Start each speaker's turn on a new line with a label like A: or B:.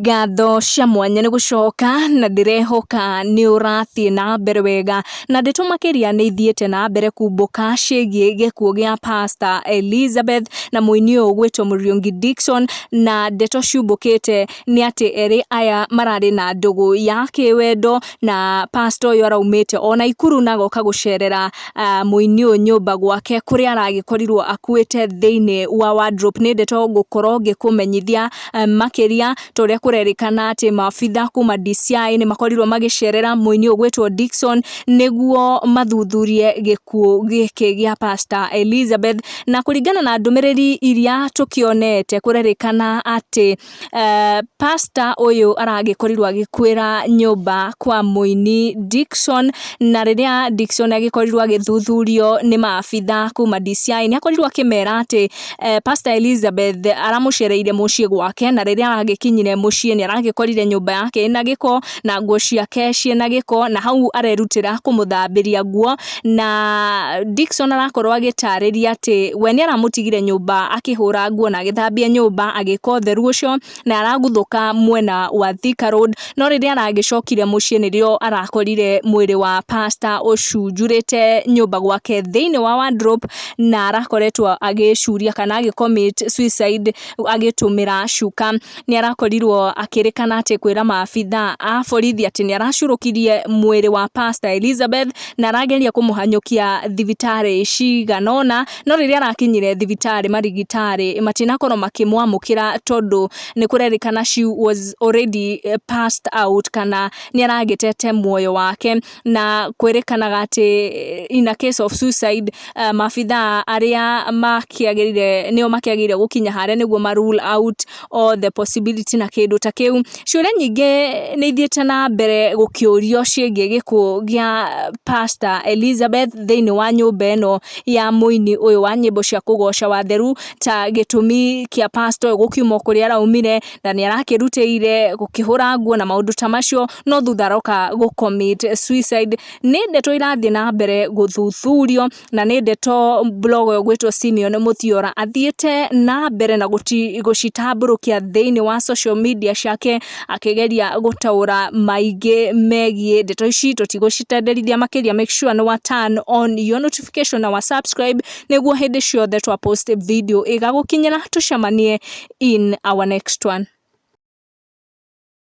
A: Ngatho cia mwanya nĩ gũcoka na ndĩrehoka nĩ ũrathiĩ na mbere wega, na ndeto makĩria nĩ ithiĩte na mbere kumbũka ciĩgiĩ gĩkuũ gĩa Pastor Elizabeth na mũini ũyũ ũgwĩtwo Muriungi Dickson. Na ndeto ciumbũkĩte nĩ atĩ erĩ aya mararĩ na ndũgũ ya kĩwendo, na pastor ũyũ araumĩte o Naikuru na agoka gũcerera mũini ũyũ nyũmba gwake kũrĩa aragĩkorirwo akuĩte thĩinĩ wa wardrobe. Nĩ ndeto ngũkorwo ngĩkũmenyithia makĩria ta ũrĩa kũrerĩkana atĩ maabitha kuma DCI nĩ makorirwo magĩcerera mũini ũyũ ũgwĩtwo Dickson nĩguo mathuthurie gĩkuũ gĩkĩ gĩa Pastor Elizabeth. Na kũringana na ndũmĩrĩri iria tũkĩonete, kũrerĩkana atĩ pastor ũyũ aragĩkorirwo agĩkuĩra nyũmba kwa mũini Dickson, na rĩrĩa Dickson agĩkorirwo agĩthuthurio nĩ maabitha kuma DCI, nĩ akorirwo akĩmera atĩ Pastor Elizabeth aramũcereire mũciĩ gwake, na rĩrĩa aragĩkinyire mũciĩ nĩ aragĩkorire nyũmba yake ĩna gĩko na nguo ciake ciĩna gĩko, na hau arerutĩra kũmũthambĩria nguo. Na Dickson arakorwo agĩtarĩria atĩ we nĩ aramũtigire nyũmba akĩhũra nguo na agĩthambia nyũmba, agĩka ũtheru ũcio, na araguthũka mwena wa Thika Road, no rĩrĩa aragĩcokire mũciĩ nĩrĩo arakorire mwĩrĩ wa pastor ũcunjurĩte nyũmba gwake thĩinĩ wa wardrobe, na arakoretwo agĩcuria kana agĩ commit suicide agĩtũmĩra cuka. Nĩ arakorirwo akĩrĩkana atĩ kwĩra maabitha a borithi atĩ nĩ aracurũkirie mwĩrĩ wa Pastor Elizabeth na arageria kũmũhanyũkia thibitarĩ cigana ũna, no rĩrĩa arakinyire thibitarĩ marigitari matinakorwo makĩmwamũkĩra tondũ nĩ kũrerĩkana she was already passed out, kana nĩ aragĩtete muoyo wake. Na kwĩrĩkanaga atĩ in a case of suicide, maabitha arĩa makĩagĩrĩire nĩo makĩagĩrĩire gũkinya harĩa nĩguo ma rule out all the possibility na kĩndũ ta kĩu. Ciũria nyingĩ nĩ ithiĩte na mbere gũkĩũrio ciĩgiĩ gĩkuũ gĩa Pastor Elizabeth thĩinĩ wa nyũmba ĩno ya mũini ũyũ wa nyĩmbo cia kũgoca watheru, ta gĩtũmi kĩa pastor ũyũ gũkiuma kũrĩa araumire na nĩ arakĩrutĩire gũkĩhũra nguo na maũndũ ta macio, no thutha aroka gũ commit suicide. Nĩ ndeto irathiĩ na mbere gũthuthurio, na nĩ ndeto blogger ũyũ ũgwĩtwo Simeon Mũthiora athiĩte na mbere na gũcitambũrũkia thĩinĩ wa social media ciake akĩgeria gũtaũra maingĩ megiĩ ndeto ici. Tũtigũcitenderithia makĩria, make sure nĩ wa turn on your notification na wa subscribe nĩguo hĩndĩ ciothe twa post video ĩgagũkinyĩra. Tũcemanie in our next one.